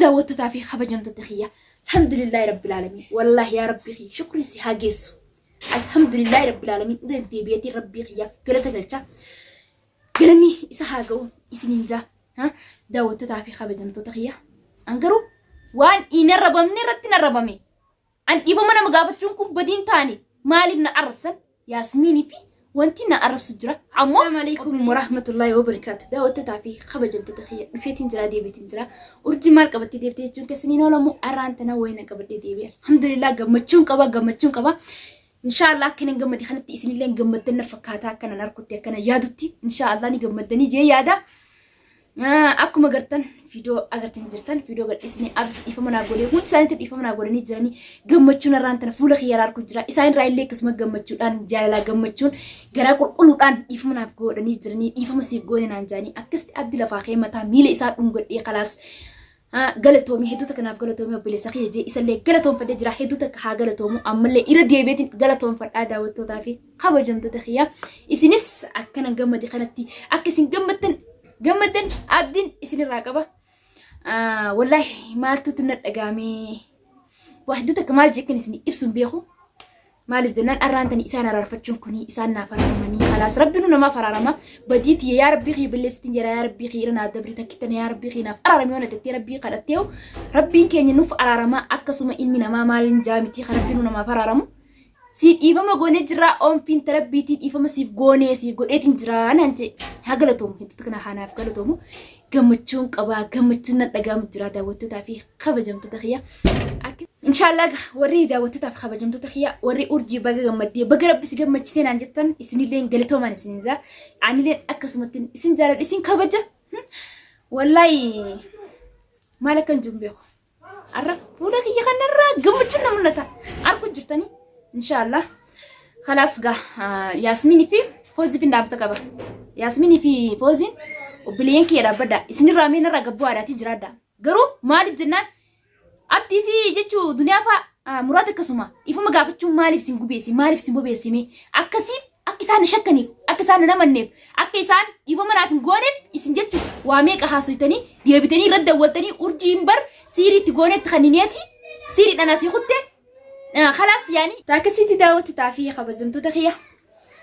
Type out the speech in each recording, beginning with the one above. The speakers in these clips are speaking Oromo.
Daawwattotaa fi kabajamtoota kiyya. Alhamdulillahi rabbil aalamiin. Wallaahi yaa rabbii kiyya shukriin si haa geessu. Alhamdulillahi rabbil aalamiin. Irra deebi'eetiin rabbii kiyyaaf galata galcha. Galanni isa haa ga'u isiniin jaa. Daawwattotaa fi kabajamtoota kiyya. An garuu waan hin arrabamne irratti hin arrabame. An dhiifama nama gaafachuun kun badiin taane maaliif na arrabsan? Yaasmiinii fi wanti na arrabsu jira. Ammoo Assalaamu alaikum warahmatullahi wabarakaatu. Daawwattootaa fi kabajamtoota kiyya dhufeetiin jira deebiitiin jira. Urjii maal qabattee deebitee jechuun keessan hin oolamu. Arraan tana wayina qabadhee deebi'e. Alhamdulillah gammachuun qaba gammachuun qaba. Inshaallah akka hin gammade kanatti isinillee gammaddan na fakkaata akka nan arkutti akka nan yaadutti inshaallah ni gammaddanii jee yaada. Akkuma gartan viidiyoo agartanii jirtan viidiyoo gadhiisnee abs dhiifama naa godhee hundi isaaniitti dhiifama naa godhanii jiranii gammachuun irraan tana fuula kiyya irraa arguu jira isaan irraa illee akkasuma gammachuudhaan jaalalaa gammachuun garaa qulqulluudhaan dhiifama naaf godhanii jiranii dhiifama siif goone naan jaanii akkasitti abdi lafaa kee mataa miila isaa dhungadhee kalaas galatoomii hedduu takka naaf galatoomii obboleessa kiyya jee isallee galatoomfadhee jira hedduu takka haa galatoomu ammallee irra deebi'eetiin galatoomfadhaa daawwattootaa fi kabajamtoota kiyya isinis akkana gammade kanatti akka isin gammaddan gammaddan abdiin isinirraa qaba wallaahi maaltuutu na dhagaamee waa hedduu takka maal jee kan isin ibsu hin beeku. Maaliif jennaan arraan tani isaan araarfachuun kuni isaan naaf araaramanii kalaas rabbi nu namaaf araarama badii tiyya yaa rabbii kiyya balleessitiin jira yaa rabbii kiyya irra naa dabri takkittana yaa rabbii kiyya naaf araarame waan jettee rabbii kadhatteehu rabbiin keenya nuuf araarama akkasuma ilmi namaa maaliin jaa miti kan rabbi nu namaaf araaramu sii dhiifama goonee jirraa oomfiin tarabbiitii dhiifama siif goonee siif godheetiin jiraa naan jee haa galatoomu hedduutu kana haa naaf galatoomu gammachuun qabaa gammachuun nan dhagaamu jira daawwattootaa fi kabajamtoota kiyya. Inshaallah warri daawwattootaa fi kabajamtoota kiyya warri urjii baga gammaddee baga rabbi si gammachisee naan jettan isinillee galatoomaan isinin jaa anillee akkasumatti isin jaaladha isin kabaja wallaahi maal akkan jiru beeku. Arra fuula kiyya kanarraa gammachuun na mul'ata. Arku jirtanii inshaallah. Kalaas gaa Yaasminii fi Foozii fi dhaamsa qaba. Yaasminii fi Fooziin obboleeyyan kiyya dhaabbadha. Isinirraa mee narraa gabboo aadaatii jiraadha. Garuu maaliif jennaan Abdii fi jechuu duniyaa fa'aa muraad akkasuma ifuma gaafachuun maaliif sin gubeesse maaliif sin bobeesse mee akkasiif akka isaan na shakkaniif akka isaan na amanneef akka isaan dhiifama naaf hin gooneef isin jechu waa meeqa haasoytanii deebitanii irratti dawwaltanii urjiin bar siiriitti goonetti kannineeti siiriidhaan asii kutte kalaas yaani taakasiitti daawwatti taafii kabajamtoota kiyya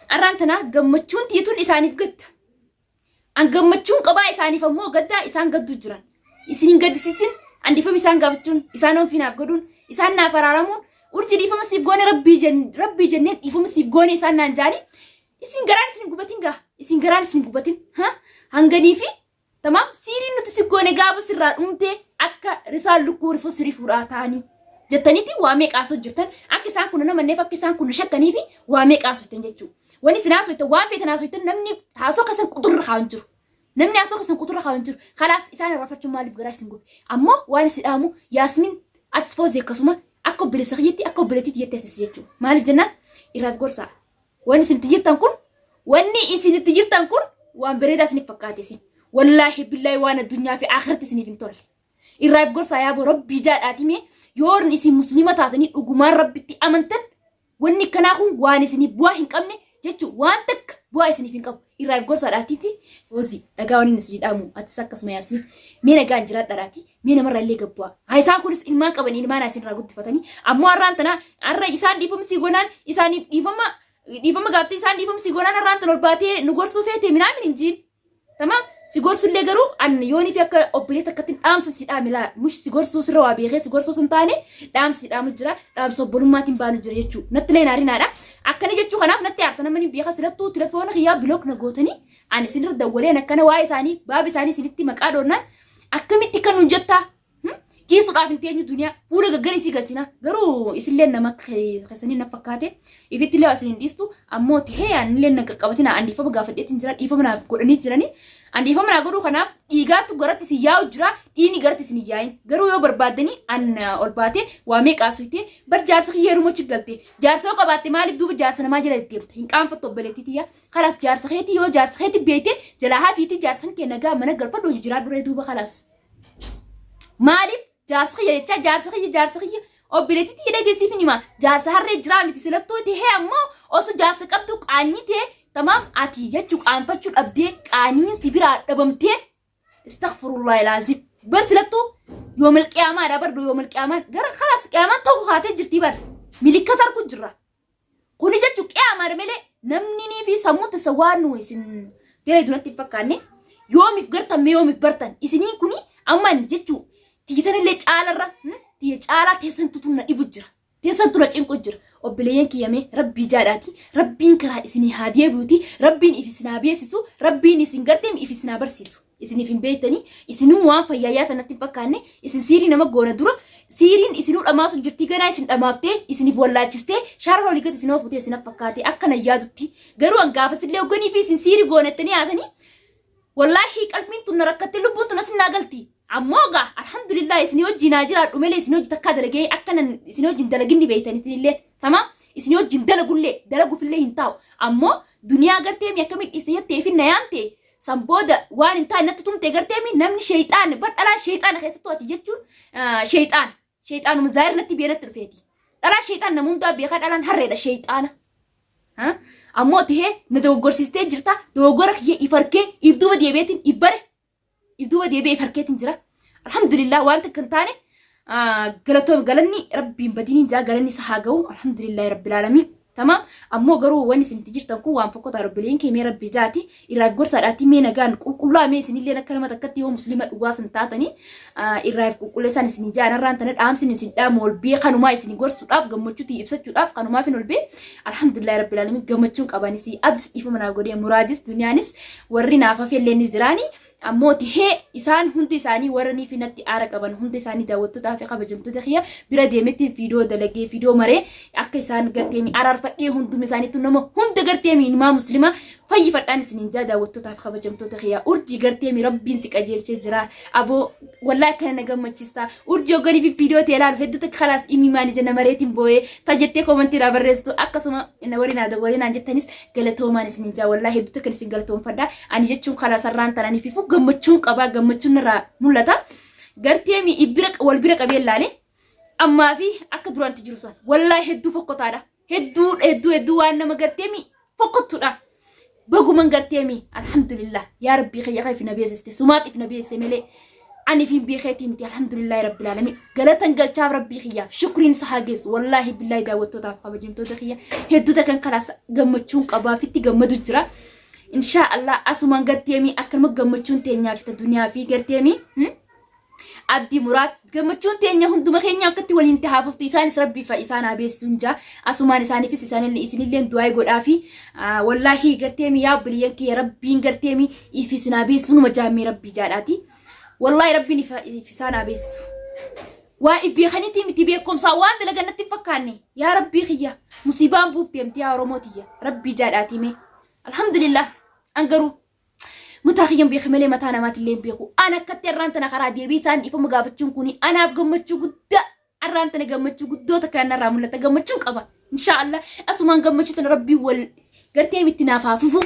arraan tana gammachuun tiituun isaaniif gatta An gammachuun qabaa isaaniif ammoo gaddaa isaan gadduu jiran. Isin hin gaddisiisin an dhiifama isaan gaafachuun isaan onfii naaf godhuun isaan naaf araaramuun urji dhiifama siif goone rabbii rabbii jenneen dhiifama siif goone isaan naan jaanii isin garaan isin hin gubatin gaa isin garaan isin hin gubatin ha hanganii fi tamaam siiriin nuti si goone gaafa sirraa dhumtee akka risaan lukkuu rifuu sirii fuudhaa ta'anii jettaniiti waa meeqa haasoo jirtan akka isaan kun namanneef akka isaan kun shakkanii fi waa meeqa haasoftan jechuudha. Wani isin haasoytan waan feetan haasoytan namni haasoo keessan quxurra kaa'u hin jiru. Namni haasoo keessan quxurra kaa'u hin jiru. Kalaas isaan irrafachuun maaliif garaa isin gube? Ammoo waan isin dhaamu Yaasmin atis foozii akkasuma akka obboleessa kiyyatti akka obboleettiitti jettee atis jechuudha. Maaliif jennaan irraaf gorsaa. Wanni isin itti jirtan kun wanni isin itti jirtan kun waan bareedaa isiniif fakkaate isin. Wallaahi billaahi waan addunyaa fi akhiratti isiniif hin tolle. Irraaf gorsaa yaaboo rabbii jaadhaati mee yoo isin musliima taatanii dhugumaan rabbitti amantan Wanni akkanaa kun waan isiniif bu'aa hin qabne jechuun waan takka bu'aa isiniif hin qabu. Irraa if gorsaadhaatiiti. Roozii dhagaa waan inni isinii dhaamu atis akkasuma yaasmin mee nagaan jiraadhaadhaati mee namarraa illee gad bu'aa. Haa isaan kunis ilmaan qaban ilmaan isin irraa guddifatanii ammoo har'aan tana har'a isaan dhiifama sii gonaan isaaniif dhiifama dhiifama gaaftee isaan dhiifama sii gonaan har'aan tana ol baatee nu gorsuu feete minaamin hin jiin. Tamam si gorsullee garuu an yoonii fi akka obbolee takkatti dhaamsa si dhaame laa mush si gorsuu sirra waa beekee si gorsuu sun taane dhaamsa si dhaamu jira dhaamsa obbolummaatiin baanu jira jechuu natti lee naarinaadha akkana jechuu kanaaf natti aarta namni beeka silattuu telefoona kiyyaa bilook na gootanii ani isinirra dawwaleen akkana waa'ee isaanii baaba isaanii isinitti maqaa dhoonnaan akkamitti kan nun jettaa Dhiisuudhaaf hin teenyu duniyaa fuula gaggara isii galchina garuu isillee nama keessanii na fakkaate ifitti illee isin hin dhiistu ammoo tahee anillee na qaqqabatina an dhiifama gaafadheetiin jira dhiifama naaf godhanii jiranii an dhiifama naa godhuu kanaaf dhiigaatu garatti isin yaa'u jira dhiigni garatti isin hin yaa'in garuu yoo barbaaddanii an ol baatee waa meeqa asuytee bar jaarsa kiyya yeruma achi galte jaarsa yoo qabaatte maaliif duuba jaarsa namaa jala deddeemta hin qaanfattu obboleettii tiyya kalaas jaarsa keetii yoo jaarsa keetii beekte jalaa hafiitii jaarsan kee nagaa mana galfadhu hojii jiraadhu ree duuba kalaas. Maaliif jaarsa kiyya jechaa jaarsa kiyya jaarsa kiyya obboleettii tiyya dhageessiif hin hima jaarsa harree jiraa miti silattuu tahee ammoo osoo jaarsa qabdu qaanyii ta'e tamaam ati jechuu qaanfachuu dhabdee qaaniin si biraa dhabamtee istaghfirullah ilaazim bar silattuu Yoomil qiyaamaadha bar yoomil qiyaamaan gara kalaas qiyaamaan tokko kaatee jirtii bar milikkata argu jirra. Kuni jechuun qiyaamaadha malee namni nii fi sammuun tasa waan nu isin diree duratti hin fakkaanne yoomiif gartan mee yoomiif bartan isiniin kuni amma jechuu tiyyitanillee caalarra tiyya caalaa teessantu tun na dhibu jira. Teessantu na cinqu jira. Obboleeyyan kiyya mee rabbii jaadhaati rabbiin karaa isinii haa deebi'uti rabbiin if isin haa beesisu rabbiin isin garteem if isin haa barsiisu. Isiniif hin beektanii isinuu waan fayyaayyaa sanatti hin fakkaanne isin siirii nama goona dura siiriin isinuu dhamaasu jirtii ganaa isin dhamaaftee isiniif wallaachistee shaarra olii gadi isin oofutee isin fakkaate akka nan yaadutti garuu an gaafasillee hogganii fi isin siirii goonettanii haatanii Wallaahi qalbiin tun na rakkattee lubbuun tun asin naa galti. Ammoo gaa alhamdulillah isinii wajjin haa jiraadhu malee isinii wajji takkaa dalagee akka nan isinii wajjin dalaginni beektan isinillee tamam isinii wajjin dalagullee dalagufillee hin taa'u. Ammoo duniyaa gartee mi akkamitti dhiiste jettee fi na yaamte san booda waan hin taane natti tumte gartee mi namni sheeyxaana bar dhalaan sheeyxaana keessattuu ati jechuun sheeyxaana. Sheeyxaanuma zaahir natti biyya natti dhufeeti. Dhalaan sheeyxaan nama hundaa beekaa dhalaan harreedha sheeyxaana. Ammoo tahee na dogoggorsiistee jirta dogoggora kiyya if harkee if duuba deebi'eetiin if bare if duuba deebi'ee if harkeetiin jira. Alhamdulillah waan takka hin taane galatoom galanni rabbiin badiniin jaa galanni isa haa ga'u alhamdulillah rabbil aalamiin. Tamaam ammoo garuu wanni isin itti jirtan kun waan fokkotaa rabbileen kee mee rabbi jaati irraaf gorsaadhaati mee nagaan qulqullaa mee isinilleen akka nama takkatti yoo muslima dhugaa san taatanii irraaf qulqulleessaan isin jaan irraan tana dhaamsin isin dhaamu ol bee kanumaa isin gorsuudhaaf gammachuuti ibsachuudhaaf kanumaaf hin ol bee alhamdulillah rabbil alamin gammachuun qabanis abdis dhiifama naa godhee muraadis duniyaanis warri naaf hafellee ni jiraani Ammoo tahee isaan hundi isaanii warra niifi natti aara qaban hunda isaanii daawwattootaa fi kabajamtoota kiyya bira deemetti viidiyoo dalagee viidiyoo maree akka isaan garteemi araarfadhee hunduma isaaniitu nama hunda garteemi ilmaa muslimaa fayyifadhaan isiniin jaa daawwattootaa fi kabajamtoota kiyya urjii garteemi rabbiin si qajeelchee jira aboo wallaahi akkana na gammachiista urjii hogganii fi viidiyoo ta'e ilaalu hedduu takka kalaas imimaan ija namareetiin boo'ee ta jettee koomantii irraa barreessitu akkasuma na waliin haa dawwalinaan jettanis galatoomaan isiniin jaa wallaahi hedduu takka isin galatoomfadha ani jechuun karaa sarraan tananii fifu gammachuun qabaa gammachuun irraa mul'ata gartee mi bira wal bira qabee laale ammaa fi akka duraanti jiru san wallaahi hedduu fokkotaadha hedduu hedduu hedduu waan nama gartee mi fokkottuudha baguman gartee mi alhamdulillah yaa rabbii kiyya kan if na beesiste sumaat if na beesse malee ani fi beekeetii miti alhamdulillahi rabbil alamin galatan galchaaf rabbii kiyyaaf shukriin isa haa geessu wallaahi billaahi daawwattootaaf kabajamtoota kiyya hedduu takkan kalaas gammachuun qabaa fitti gammadu jira inshaa allah asumaan garteemii akkanuma gammachuun teenyaa fi ta duniyaa fi garteemii Abdii Muraad gammachuun teenya hunduma keenya akkatti waliin tahaa fuftu isaanis rabbii fa isaan haa beessisuun jaa asumaan isaaniifis isaanillee isinilleen du'aa godhaa fi wallaahi garteemi yaa obboleeyyan kiyya rabbiin garteemi if isin haa beessisu numa jaammee rabbii jaadhaati wallaahi rabbiin if isaan haa beessisu. Waa if beekaniitii miti beekumsaa waan dalagan natti hin fakkaanne yaa rabbii kiyya musiibaan buuf deemti yaa Oromoo tiyya rabbii jaadhaatii mee alhamdulillah an garuu Mataa kiyyan beeke malee mataa namaatillee hin beeku. An akkatti arraan tana karaa deebii isaan dhiifama gaafachuun kuni anaaf gammachuu guddaa arraan tana gammachuu guddoo takka narraa mul'ata gammachuun qaba. Inshaa Allah asumaan gammachuu tana rabbii wal gartee miti naaf haa fufu.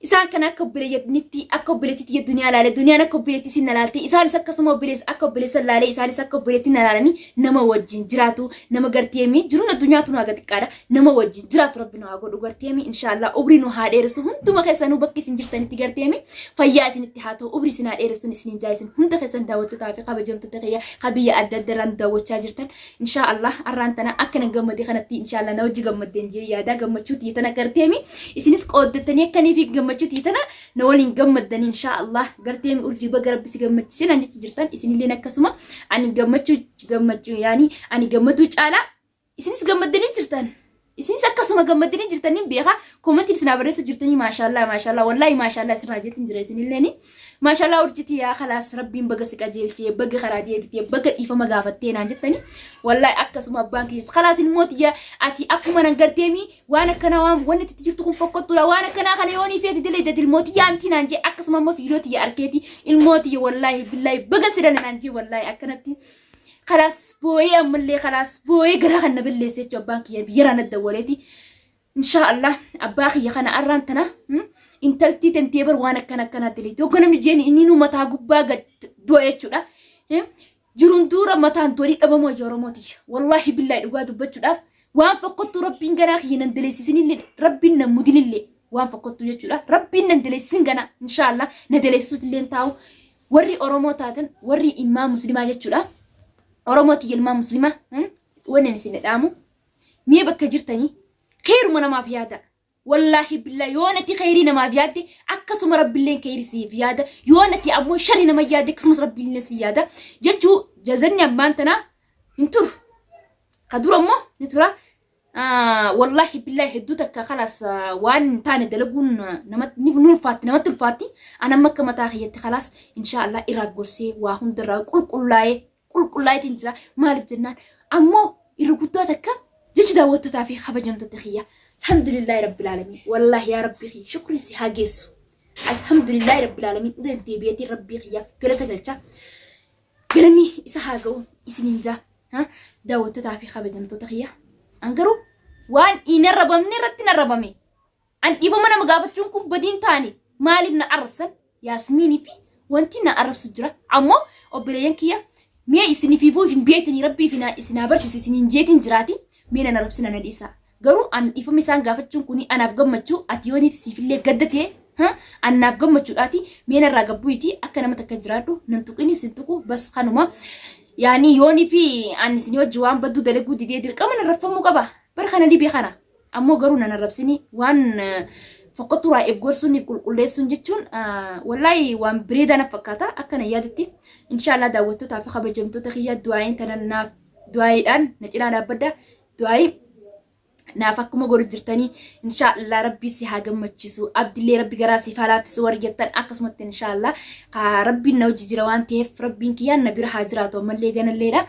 Isaan kana akka obboleeyyanitti akka obboleettitti duniyaa laale duniyaan akka obboleetti isin na laalte isaanis akkasuma obboleessa akka obboleessa laalee isaanis akka obboleetti na laalanii nama wajjin jiraatu nama garteemii jiruun addunyaa tun haga xiqqaadha nama wajjin jiraatu rabbi nu haa godhu garteemi inshaallah umrii nu haa dheeressu hunduma keessanuu bakki isin jirtanitti garteemi fayyaa isinitti haa ta'u umrii isin haa dheeressuun isiniin jaa isin hunda keessan daawwattootaa fi kabajamtoota kiyya ka biyya adda adda irraa nu daawwachaa jirtan inshaallah arraan tana akka nan gammade kanatti inshaallah na wajji gammaddeen jee yaadaa gammachuu tiyya tana garteemi isinis qooddatanii akkanii fi gammachuu tiyya tana na waliin gammaddanii inshaallah garteemi urjii baga rabbi si gammachisee naan jecha jirtan isinilleen akkasuma ani gammachuu gammachuu yaani ani gammaduu caalaa Isinis gammaddanii jirtan. Isinis akkasuma gammaddanii jirtanii beekaa koomentiin isin barreessu jirtanii maashaallaa maashaallaa wallaahi maashaallaa isin jeetiin jira isinilleeni maashaallaa urjitii yaa kalaas rabbiin baga si qajeelchee baga karaa deebitee baga dhiifama gaafattee naan jettanii wallaahi akkasuma abbaan keessa kalaas ilmoo tiyya ati akkuma nan garteemi waan akkanaa waan wanni itti jirtu kun fokkottuudha waan akkanaa kana yoo ni feeti dilee dadi ilmoo tiyyaa miti naan jee akkasuma ammoo fiidoo tiyya arkeeti ilmoo tiyya wallaahi billaahi baga si dhala naan jee wallaahi akkanatti. Kalaas boo'ee ammallee kalaas boo'ee garaa kan na balleesse jechuudha abbaan kiyya biyyarraa na dawwaleeti. Inshaa Allah abbaa kiyya kana arraan tana intaltii tantee bar waan akkana akkanaa daleeti. Hogga namni jeen inni nu mataa gubbaa gad du'a jechuudha. Jiruun duura mataan du'anii dhabamoo ija Oromooti. Wallaahi billaahi dhugaa dubbachuudhaaf waan fokkottuu rabbiin ganaa kiyya nan daleessisinillee rabbiin nan mudinillee waan fokkottuu jechuudha. Rabbiin nan daleessisin ganaa inshaa Allah na daleessisuuf illee taa'u. Warri Oromoo taatan warri ilmaan muslimaa jechuudha. Oromoo tiyya ilmaan muslimaa wanni ani isin dhaamu mee bakka jirtanii keeruma namaaf yaada. Wallaahi billaa yoo nati kheyrii namaaf yaadde akkasuma rabbilleen kheyrii siif yaada yoo nati ammoo sharri nama yaadde akkasumas rabbilleen si yaada jechuu jazanni ammaan tanaa hin turu. Ka dura immoo ni tura. Wallaahi billaahi hedduu takka kalaas waan hin taane dalaguun namatti ni ulfaatti namatti ulfaatti. An amma akka mataa kiyyatti kalaas inshaa Allah irraa gorsee waa hundarraa qulqullaa'ee qulqullaa'eetiin jira. Maaliif jennaan ammoo irra guddaa takka jechu daawwattootaa fi kabajamtoota kiyya. Alhamdulillaahi rabbil aalamiin. Wallaahi yaa rabbii kiyya shukrii si haa geessu. Alhamdulillaahi rabbil aalamiin. Irra deebi'eetiin rabbii kiyyaaf galata galcha. Galanni isa haa ga'u isiniin jaa. Daawwattootaa fi kabajamtoota kiyya. An garuu waan hin arrabamne irratti hin arrabame. An dhiifama nama gaafachuun kun badiin taane maaliif na arrabsan Yaasmiinii fi wanti na arrabsu jira. Ammoo obboleeyyan kiyya mee isinifiifuu hin beektanii rabbii fi isin haa barsiisu isiniin jeetiin jiraati mee nan arrabsina na dhiisaa. Garuu an dhiifama isaan gaafachuun kun anaaf gammachuu ati yooniif siifillee gadda ta'e annaaf gammachuudhaati mee narraa gabbuuti akka nama takka jiraadhu nan tuqini sin tuqu bas kanuma. Yaani yoonii fi an isinii wajji waan badduu dalaguu didee dirqama nan raffamuu qaba. Bar kana dhibee kana. Ammoo garuu nan arrabsini waan fokkotturaa if gorsuun if qulqulleessuun jechuun wallaahi waan bireedaa na fakkaata akkana yaadatti. Inshaallah daawwattootaa fi kabajamtoota kiyya du'aa'iin tana naaf du'aa'iidhaan na cinaa dhaabbadha. Du'aa'ii naaf akkuma godhu jirtanii inshaallah rabbii si haa gammachiisu abdillee rabbi garaa siif haa laaffisu warri jettan akkasumatti inshaallah rabbiin na hojii jira waan ta'eef rabbiin kiyyaan na bira haa jiraatu ammallee ganalleedha.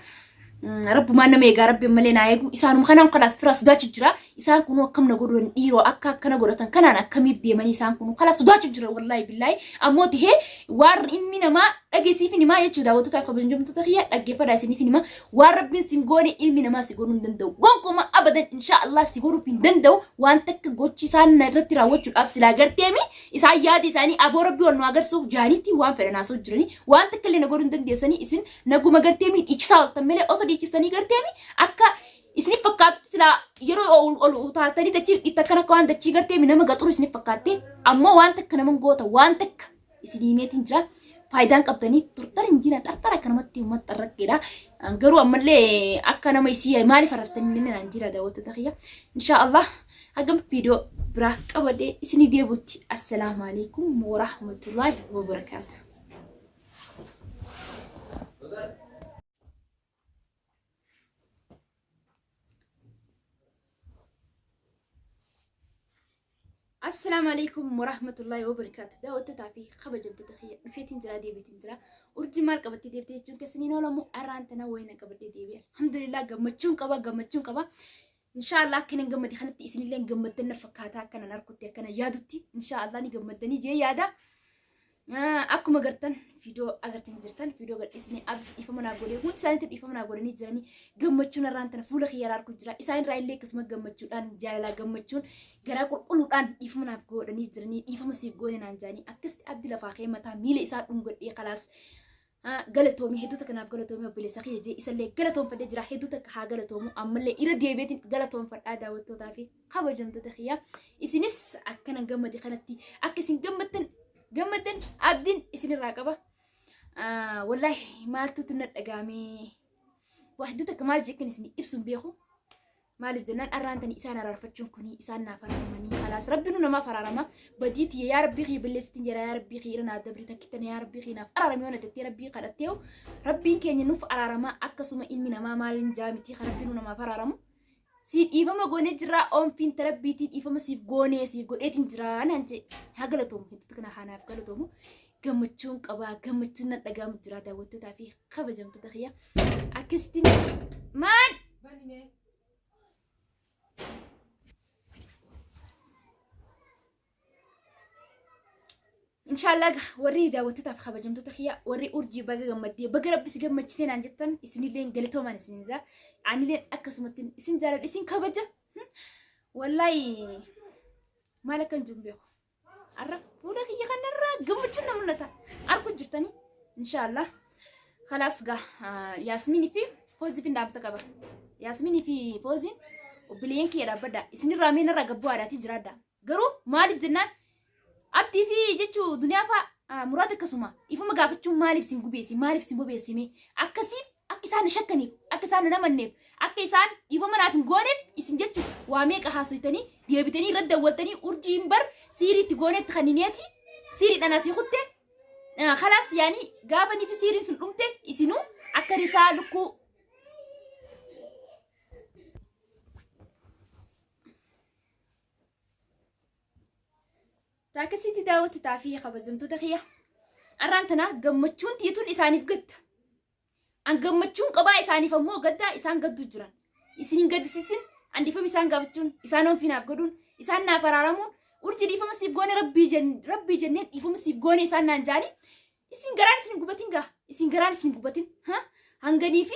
Rabbumaan nama eegaa rabbi ammallee naa eegu isaanuma kanaan kalaas firaa sodaachu jira isaan kunuu akkam na godhan dhiiroo akka akkana godhatan kanaan akkamiif deemanii isaan kunuu kalaas sodaachu jira wallaahi billaahi ammoo tahee waan inni namaa dhageessiif himaa jechuu daawwattootaaf kabajamtoota kiyya dhaggeeffadhaa isiniif himaa waan rabbiin sin goone ilmi namaa si godhuu hin danda'u gonkuma abadan inshaa Allah si godhuuf hin danda'u waan takka gochi isaan na irratti raawwachuudhaaf silaa garteemi isaan yaada isaanii aboo rabbii wal nu agarsiisuuf jaaniitti waan fedhan haasa'u jiranii waan takka illee na godhuu hin dandeessanii isin Naguma garteemi dhiichisaa ooltan malee osoo dhiichistanii garteemi akka isiniif fakkaatutti silaa yeroo ol ol utaaltanii dachii itti akkana akka waan dachii garteemi nama gaxuru isiniif fakkaatte ammoo waan takka nama goota waan takka isinii himeetiin jira. Faayidaan qabdanii tortora hin jira xarxara akka namatti uummata xarraqqeedha. Garuu ammallee akka nama isii maaliif arrabsanii illee naan jira daawwattoota kiyya. Inshaa Allah hagam viidiyoo biraa qabadhee isinii deebutti assalaamu alaikum warahmatullaahi wabarakaatuh. Assalaamu alaikum warahmatullahi wabarakaatu. Daawwattootaa fi kabajamtoota kiyya dhufeetiin jira deebiitiin jira. Urjii maal qabattee deebitee jechuun keessaniin oolamu arraan tana wayina qabadhee deebi'e. Alhamdulillah gammachuun qaba gammachuun qaba. Inshaallah akka nan gammade kanatti isinillee gammaddan na fakkaata akka nan arkutti akka nan yaadutti inshaallah ni gammaddanii jee yaada. Akkuma gartan viidiyoo agartanii jirtan viidiyoo gadhiisnee abs dhiifama naaf godhee hundi isaaniitti dhiifama naaf godhanii jiranii gammachuun irraan tana fuula kiyya irraa arguu jira isaan irraa illee akkasuma gammachuudhaan jaalalaa gammachuun garaa qulqulluudhaan dhiifama naaf godhanii jiranii dhiifama siif goone naan jaanii akkasitti abdi lafaa kee mataa miila isaa dhungadhee kalaas Galatoomi hedduu takka naaf galatoomi obboleessa kiyya jee isallee galatoomfadhee jira hedduu takka haa galatoomu ammallee irra deebi'eetiin galatoomfadhaa daawwattootaa fi kabajamtoota kiyya isinis akkana gammade kanatti akka isin gammaddan gammaddan abdiin isinirraa qaba. Wallaahi maaltuutu na dhagaamee waa hedduu takka maal jee kan isin ibsu hin beeku. Maaliif jennaan arraan tani isaan araarfachuun kuni isaan naaf araaramanii kalaas rabbi nu namaaf araarama badii tiyya yaa rabbii kiyya balleessitin jira yaa rabbii kiyya irra naa dabri takkittana yaa rabbii kiyya naaf araarame yoo na jettee rabbii kadhatteewu rabbiin keenya nuuf araarama akkasuma ilmi namaa maaliin jaa miti kan rabbi nu namaaf araaramu si dhiifama goonee jirraa oomfiin tarabbiitii dhiifama siif goonee siif godheetiin jiraa naan jee haa galatoomu hedduutu kana haa naaf galatoomu gammachuun qabaa gammachuun nan dhagaamu jira daawwattootaa fi kabajamtoota kiyya akkasitti maal Inshaallah warri daawwattootaaf kabajamtoota kiyya warri urjii baga gammaddee baga rabbi si gammachisee naan jettan isinillee galatoomaan isin jaa anillee akkasumatti isin jaaladha isin kabaja wallaahi maal akka hin jiru beeku Har'a fuula kiyya kanarraa gammachuun na mul'ata. Arguu jirtanii inshaallah. Kalaas gaa Yaasminii fi Foozii fi dhaamsa qaba. Yaasminii fi Fooziin obboleeyyan kiyya dhaabbadha. Isinirraa mee narraa gabboo aadaatii jiraadha. Garuu maaliif jennaan abdii fi jechuu duniyaa fa'a Muraad akkasuma dhiifama gaafachuun maaliif sin gubeessi maaliif sin bobeessi mee akkasiif akka isaan na shakkaniif akka isaan na namanneef akka isaan dhiifama naaf hin gooneef isin jechuun waa meeqa haasoytanii deebitanii irratti dawwaltanii urjiin bar siiriitti goonetti kanineeti siiriidhaan asii kutte kalaas yaanii gaafa nifi siiriin sun dhumte isinuu akka risaa lukkuu Taakasiitti daawwattotaa fi kabajamtoota kiyya. Arraan tana gammachuun tiituun isaaniif gadda. An gammachuun qabaa isaaniif ammoo gaddaa isaan gadduu jiran. Isin hin gaddisiisin an dhiifama isaan gaafachuun isaan onfinaaf godhuun isaan naaf araaramuun urji dhiifama siif goone rabbii rabbii jenneen dhiifama siif goone isaan naan jaanii isin garaan isin hin gubatin gaa isin garaan isin hin gubatin ha hanganii fi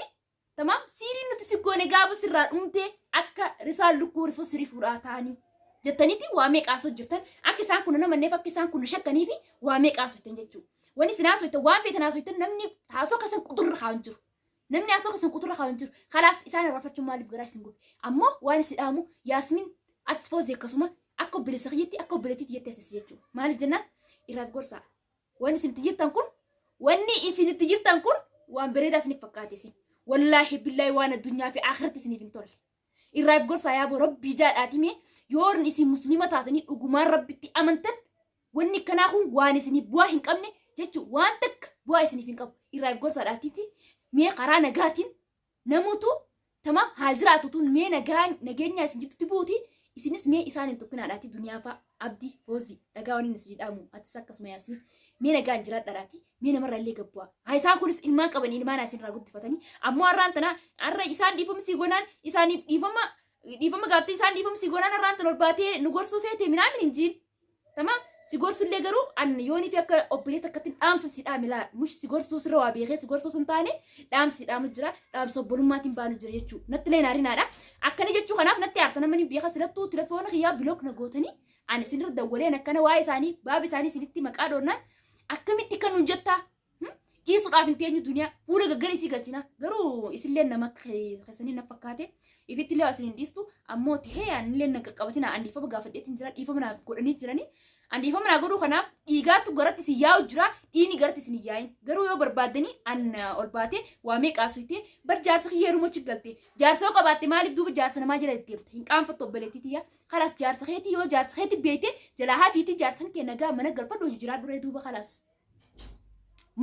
Tamaam siiriin nuti si goone gaafa sirraa dhumte akka risaan lukkuu rifuu sirii fuudhaa ta'anii jettaniiti waa meeqa haasoo jirtan akka isaan kun namanneef akka isaan kun shakkanii fi waa meeqa haasoftan jechuudha. Wani isin haasoftan waan feetan haasoftan namni haasoo keessan quxurra kaa'u hin jiru. Namni haasoo keessan quxurra kaa'u hin jiru. Kalaas isaan irrafachuun maaliif garaa isin gube? Ammoo waan isin dhaamu Yaasmin atis foozii akkasuma akka obboleessa kiyyatti akka obboleettiitti jettee atis jechuudha. Maaliif jennaan irraaf gorsaa. Wanni isin itti jirtan kun wanni isin itti jirtan kun waan bareedaa isiniif fakkaate isin. Wallaahi billaahi waan addunyaa fi akhiratti isiniif hin tolle. Irraaf gorsaa yaaboo rabbii jaadhaati mee yoo isin musliima taatanii dhugumaan rabbitti amantan wanni akkanaa kun waan isiniif bu'aa hin qabne jechuun waan takka bu'aa isiniif hin qabu. Irraaf gorsaadhaatiiti mee karaa nagaatiin Namutu tamam haa jiraatu tun mee nagaa nageenyaa isin jiddutti buuti isinis mee isaan hin tukkinaadhaati duniyaa fa'a abdi foozi dhagaa waniin isin dhaamu atis akkasuma yaasmin mee nagaan jiraadhaadhaati mee namarra illee gabbu'a haa isaan kunis ilmaan qaban ilmaan isin irraa guddifatanii ammoo har'aan tana har'a isaan dhiifamsii gonaan isaaniif dhiifama dhiifama gaaftee isaan dhiifamsii gonaan har'aan tana ol baatee nu gorsuu feete minaamin hin jiin Tamam si gorsullee garuu an yoonii fi akka obbolee takkatti dhaamsa si dhaame laa mush si gorsuu sirra waa beekee si gorsuu sun taane dhaamsa si dhaamu jira dhaamsa obbolummaatiin baanu jira jechuu natti lee naarinaadha akkana jechuu kanaaf natti aarta namni beeka silattuu telefoona kiyyaa bilook na gootanii ani isinirra dawwaleen akkana waa'ee isaanii baaba isaanii isinitti maqaa dhoonnaan akkamitti kan nun jettaa Dhiisuudhaaf hin teenyu duniyaa fuula gaggara isii galchina garuu isillee nama keessanii na fakkaate ifitti illee isin hin dhiistu ammoo tahee anillee na qaqqabatina an dhiifama gaafadheetiin jira dhiifama naaf godhanii jiranii an dhiifama naa godhuu kanaaf dhiigaatu garatti isin yaa'u jira dhiigni garatti isin hin yaa'in garuu yoo barbaaddanii an ol baatee waa meeqa asuytee bar jaarsa kiyya yeruma achi galte jaarsa yoo qabaatte maaliif duuba jaarsa namaa jala deddeemte hin qaanfattu obboleettii tiyya kalaas jaarsa keetii yoo jaarsa keetii beekte jalaa hafiitii jaarsan kee nagaa mana galfadhu hojii jiraadhu ree duuba kalaas.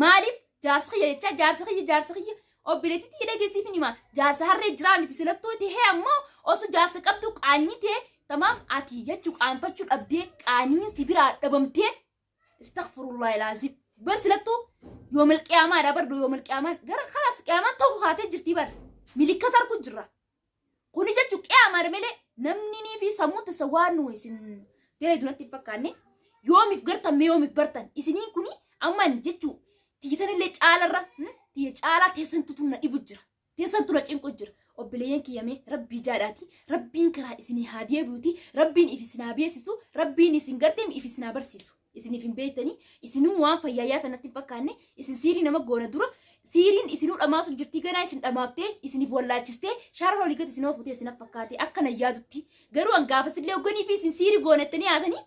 Maaliif jaarsa kiyya jechaa jaarsa kiyya jaarsa kiyya obboleettii tiyya dhageessiif hin himaa jaarsa harree jiraa miti silattuu tahee ammoo osoo jaarsa qabdu qaanyii ta'e tamaam ati jechuu qaanfachuu dhabdee qaaniin si biraa dhabamtee istaghfirullahi laazim bar silattuu yoomil qiyaamaadha bar yoomil qiyaamaan gara kalaas qiyaamaan tokko kaatee jirtii bar milikkata arku jirra Kuni jechuun qiyaamaadha malee namni nii fi sammuun tessa waan nu isin diree duratti hin fakkaanne yoomiif gartan mee yoomiif bartan isiniin kuni amma ani jechuu tiyya illee caalarra tiyya caalaa teessantu tun na dhibu jira teessantu na cinqu jira obboleeyyan kiyya mee rabbii jaadhaati rabbiin karaa isinii haa deebi'uti rabbiin if isin haa beeksisu rabbiin isin gartee if isin haa barsiisu. Isiniif hin beektanii isinuu waan fayyaayyaa sanatti hin fakkaanne isin siirii nama goona dura siiriin isinuu dhamaasu jirtii ganaa isin dhamaaftee isiniif wallaachistee shaarra olii gadi isin oofutee isin fakkaate akka nan yaadutti garuu an gaafasillee hogganii fi isin siirii goonettanii haatanii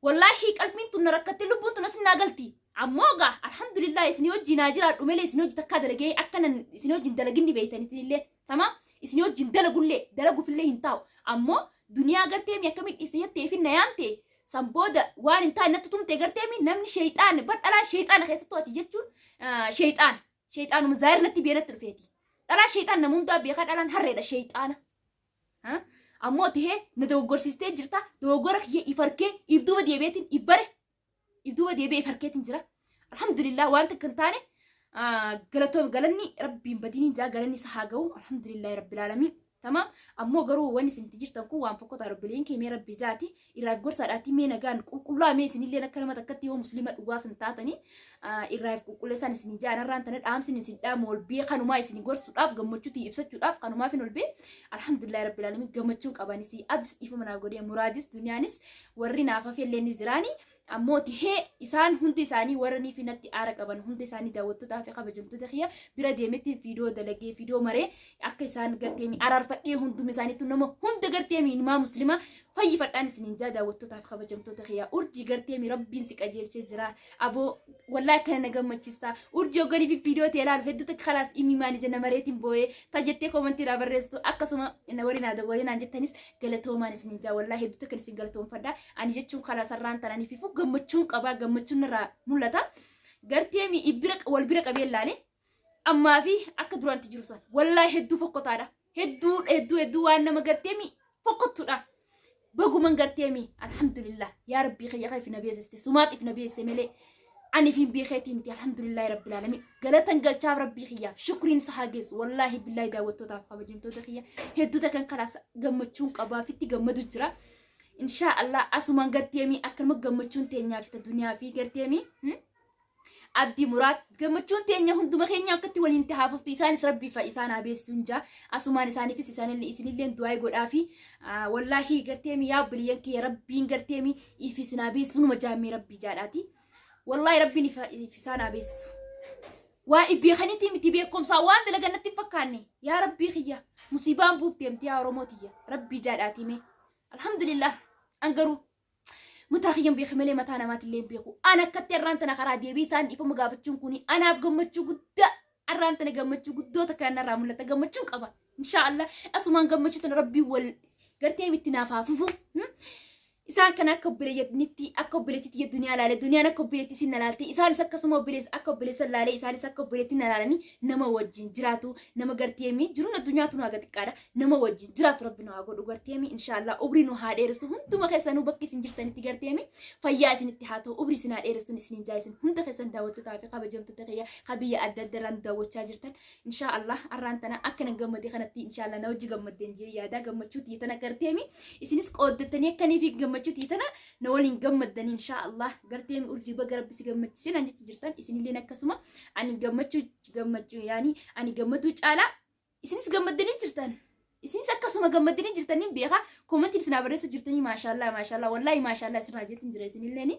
wallaahi qalbiin tun na rakkattee lubbuun tun asin naa galti ammoo gaa alhamdulillah isinii wajjin haa jiraadhu malee isin hojii takkaa dalagee akka nan isin wajjin dalaginni beektan isinillee tamam isin wajjin dalagullee dalagufillee hin taa'u ammoo duniyaa gartee mi akkamitti dhiiste jettee fi na yaamte San booda waan hin taane natti tumte garteemi namni sheeyxaana bar dhalaan sheeyxaana keessattuu ati jechuun sheeyxaana. Sheeyxaanuma zaahir natti biyya natti dhufeeti. Dhalaan sheeyxaan nama hundaa beekaa dhalaan harreedha sheeyxaana. Ammoo tahee na dogoggorsiistee jirta dogoggora kiyya if harkee if duuba deebi'eetiin if bare if duuba deebi'ee if harkeetiin jira. Alhamdulillah waan takka hin taane galatoom galanni rabbiin badiniin jaa galanni isa haa ga'u alhamdulillah rabbil aalamiin. Tamaam ammoo garuu wanni isin itti jirtan kun waan fokkotaa robbileen kee mee rabbi jaati irraaf gorsaadhaati mee nagaan qulqullaa mee isinilleen akka nama takkatti yoo muslima dhugaa san taatanii irraaf qulqulleessaan isin jaan irraan tana dhaamsin isin dhaamu ol bee kanumaa isin gorsuudhaaf gammachuuti ibsachuudhaaf kanumaaf hin ol bee alhamdulillah rabbil alamin gammachuun qabanis abdis dhiifama naa godhee muraadis duniyaanis warri naaf hafe illee ni jiraani. Ammoo tihee isaan hundi isaanii warra nii fi natti aara qaban hundi isaanii daawwattootaa fi kabajamtoota kiyya bira deemetti viidiyoo dalagee viidiyoo maree akka isaan garteemi araarfadhee hunduma isaaniitu nama hunda garteemi ilmaa muslimaa fayyifadhaan isiniin jaa daawwattootaa fi kabajamtoota kiyya urjii garteemi rabbiin si qajeelchee jira aboo wallaahi akkana na gammachiista urjii hogganii fi viidiyoo ta'e ilaalu hedduu takka kalaas imimaan ija namareetiin boo'ee ta jettee koomantii irraa barreessitu akkasuma na waliin haa dawwalee naan jettanis galatoomaan isiniin jaa wallaahi hedduu takka isin galatoomfadha ani jechuun kalaas har'aan tananii fifu gammachuun qabaa gammachuun narraa mul'ata gartee mi ibbira wal bira qabee ilaale ammaa fi akka duraanti jiru san wallaahi hedduu fokkotaadha hedduu hedduu hedduu waan nama gartee mi fokkottuudha baguman gartee mi alhamdulillah yaa rabbii kiyya kan if na beesiste sumaat if na beesse malee ani fi beekeetii miti alhamdulillah rabbil alamin galatan galchaaf rabbii kiyyaaf shukriin isa haa geessu wallaahi billaahi daawwattootaaf kabajamtoota kiyya hedduu takkan kalaas gammachuun qabaa fitti gammadu jira inshaa allah asumaan garteemii akkanuma gammachuun teenyaa fi ta duniyaa fi garteemii Abdii Muraad gammachuun teenya hunduma keenya akkatti waliin itti haafuftu isaanis rabbii fa isaan haa beessisuun jaa asumaan isaaniifis isaanillee isinilleen du'aa godhaafi wallaahii garteemi yaa obboleeyyan kiyya rabbiin garteemi if isin haa beessisu numa jaammee rabbii jaadhaati wallaahi rabbiin if isaan haa beessisu waa if beekanitti miti beekumsaa waan dalagan natti hin fakkaanne yaa rabbii kiyya musiibaan buufteemti yaa oromoo tiyya rabbii jaadhaati mee alhamdulillah an garuu Mataa kiyyan beeke malee mataa namaatillee hin beeku. An akkatti arraan tana karaa deebii isaan dhiifama gaafachuun kuni anaaf gammachuu guddaa arraan tana gammachuu guddoo takka narraa mul'ata gammachuun qaba. Inshaa Allah asumaan gammachuu tana rabbii wal gartee itti naaf haa fufu. Isaan kana akka obboleeyyanitti akka obboleettitti ija duniyaa laale duniyaan akka obboleetti isin na laalte isaanis akkasuma obboleessa akka obboleessa laalee isaanis akka obboleetti na laalanii nama wajjin jiraatu nama garteemi jiruun addunyaa tun haga xiqqaadha nama wajjin jiraatu rabbi nu haa godhu garteemi inshaallah umrii nu haa dheeressu hunduma keessanuu bakki isin jirtanitti garteemi fayyaa isinitti haa ta'u umrii isin haa dheeressuun isiniin jaa isin hunda keessan daawwattootaa fi kabajamtoota kiyya ka biyya adda adda irraa nu daawwachaa jirtan inshaallah arraan tana akka nan gammade kanatti inshaallah na wajji gammaddeen jee yaadaa gammachuu tiyya tana garteemi isinis qooddatanii akkanii fi gammachuu tiyya tana na waliin gammaddanii inshaallah garteemi urjii baga rabbi si gammachisee naan jechu jirtan isinilleen akkasuma ani gammachuu gammachuu yaani ani gammaduu caalaa Isinis gammaddanii jirtan. Isinis akkasuma gammaddanii jirtanii beekaa koomentiin isin barreessu jirtanii maashaallaa maashaallaa wallaahi maashaallaa isin jeetiin jira isinilleeni.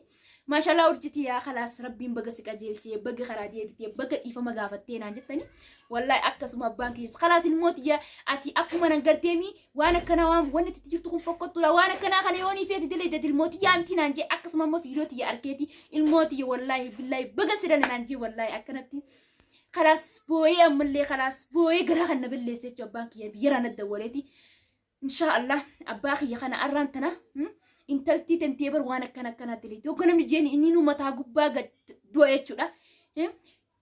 Maashaallaa urjiti yaa kalaas rabbiin baga si qajeelchee baga karaa deebitee baga dhiifama gaafattee naan jettanii wallaahi akkasuma abbaan kiyyas kalaas ilmoo tiyya ati akkuma nan garteemi waan akkanaa waan wanni itti jirtu kun fokkottuudha waan akkanaa kana yoo ni feeti dilee dadi ilmoo tiyyaa miti naan jee akkasuma ammoo fiidoo tiyya arkeeti ilmoo tiyya wallaahi billaahi baga si dhala naan jee wallaahi akkanatti. Kalaas boo'ee ammallee kalaas boo'ee garaa kan na balleesse jechuudha abbaan kiyya biyyarraa na dawwaleeti. Inshaa Allah abbaa kiyya kana arraan tana intaltii tantee bar waan akkana akkanaa daleeti. Hogga namni jeen inni nu mataa gubbaa gad du'a jechuudha.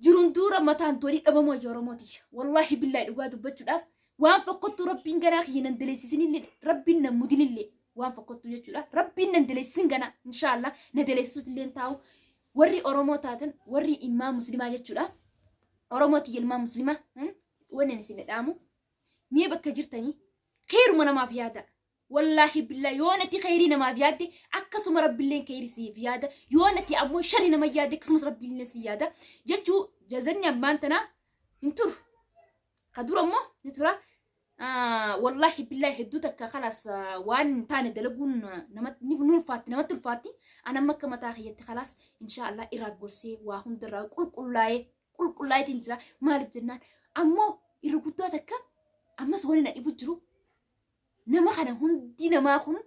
Jiruun duura mataan du'anii dhabamoo ayya Oromoo tiyya. Wallaahi billaahi dhugaa dubbachuudhaaf waan fokkottuu rabbiin ganaa kiyya nan daleessisinillee rabbiin nan mudinillee waan fokkottuu jechuudha. Rabbiin nan daleessisin ganaa inshaa Allah na daleessisuuf illee taa'u. Warri Oromoo taatan warri ilmaan muslimaa jechuudha. Oromoo tiyya ilmaan muslimaa wanni ani isin dhaamu mee bakka jirtanii keeruma namaaf yaada. Wallaahi billaa yoo nati kheyrii namaaf yaadde akkasuma rabbilleen kheyrii siif yaada yoo nati ammoo shari nama yaadde akkasumas rabbilleen si yaada jechuu jazanni ammaan tanaa hin turu. Ka dura immoo ni tura. Wallaahi billaahi hedduu takka kalaas waan hin taane dalaguun namatti ni ulfaatti namatti ulfaatti an amma akka mataa kiyyatti kalaas inshaa Allah irraa gorsee waa hundarraa qulqullaa'ee qulqullaa'eetiin jira maaliif jennaan ammoo irra guddaa takka ammas wani na dhibu jiru nama kana hundi namaa kun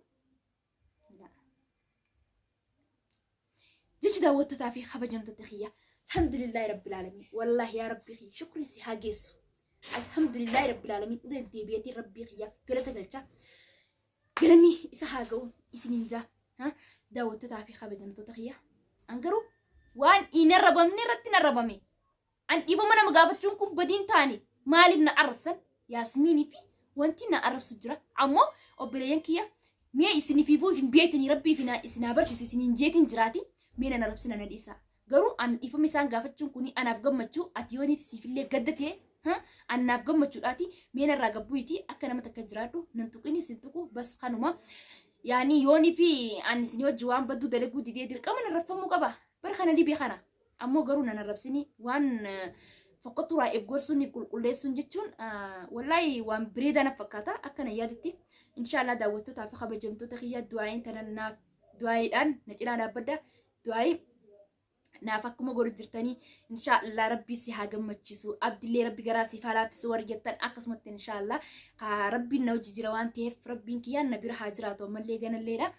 jechu daawwattotaa fi kabajamtoota kiyya alhamdulillahi rabbil aalamiin wallaahi yaa rabbii kiyya shukriin si haa geessu alhamdulillahi rabbil aalamiin irra deebi'eetiin rabbii kiyyaaf galata galcha galanni isa haa ga'u isiniin jaa daawwattotaa fi kabajamtoota kiyya an garuu waan hin arrabamne irratti hin arrabame An dhiifama nama gaafachuun kun badiin taane maaliif na arrabsan Yaasmiinii fi wanti na arrabsu jira. Ammoo obboleeyyan kiyya mee isinifiifuu hin beektanii rabbii fi isin haa barsiisu isiniin jeetiin jiraati mee nan arrabsina na dhiisaa. Garuu an dhiifama isaan gaafachuun kun anaaf gammachuu ati yooniif siifillee gadda ta'e annaaf gammachuudhaati mee narraa gabbuuti akka nama takka jiraadhu nan tuqini sin tuqu bas kanuma. Yaani yoonii fi an isinii wajji waan badduu dalaguu didee dirqama narrabfamuu qaba. Bar kana dhibee kana. Ammoo garuu nan arrabsini waan fokkotturaa if gorsuun if qulqulleessuun jechuun wallaahi waan bireedaa na fakkaata akkana yaaditti. Inshaallah daawwattootaa fi kabajamtoota kiyya du'aa'iin tana naaf du'aa'iidhaan na cinaa dhaabbadha. Du'aayi naaf akkuma godhu jirtanii inshaallah rabbii si haa gammachiisu, abdillee rabbi garaa siif haa laaffisu warri jettan, akkasumatti inshaallah rabbiin na hojii jira waan ta'eef rabbiin kiyyaan na bira haa jiraatu ammallee ganalleedha.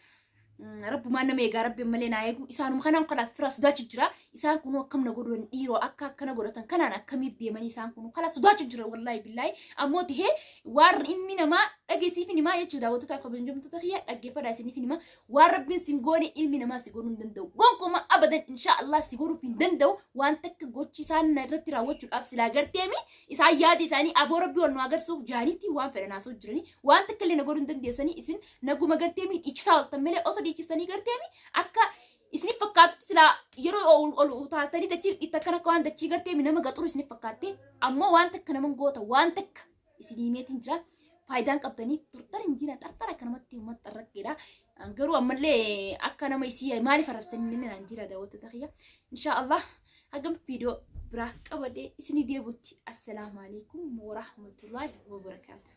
Rabbumaan nama eegaa, rabbi ammallee naa eegu. Isaanuma kanaan kalaas fira sodaachuu jira. Isaan kunuu akkam na godhan dhiiroo, akka akkana godhatan kanaan akkamiif deemanii, isaan kunuu kalaas sodaachuu jira, wallaahi billaahi. Ammoo tahee waan ilmi namaa dhageessiif himaa jechuu, daawwattootaaf kabajamtoota kiyya, dhaggeeffadhaa, isiniif himaa. Waan rabbiin sin goone ilmi namaa si godhuu hin danda'u. Gonkumaa abadan inshaa Allah si godhuuf hin danda'u. Waan takka gochi isaan na irratti raawwachuudhaaf silaa garteemi isaan yaada isaanii aboo rabbii wal nu agarsiisuuf jaaniitti waan fedhan haasa'u jiranii, waan takka illee na godhuu hin dandeessanii. Isin naguma garteemi dhiichisaa ooltan malee, osoo dhiichisanii garteemi akka isiniif fakkaatutti silaa yeroo ol ol utaaltanii dachii itti akkana akka waan dachii garteemi nama gaxuru isiniif fakkaatte, ammoo waan takka nama goota waan takka isinii meetiin jira. Faayidaan qabdanii tortora hin jira, xarxara akka namatti uummata xarraqqiidha. Garuu ammallee akka nama isii maaliif arrabsanii inni naan jira, daawwattoota kiyya. Inshaa Allah hagam viidiyoo biraa qabadhee isinii deebutti, assalaamu alaikum warahmatullaahi wabarakaatuh.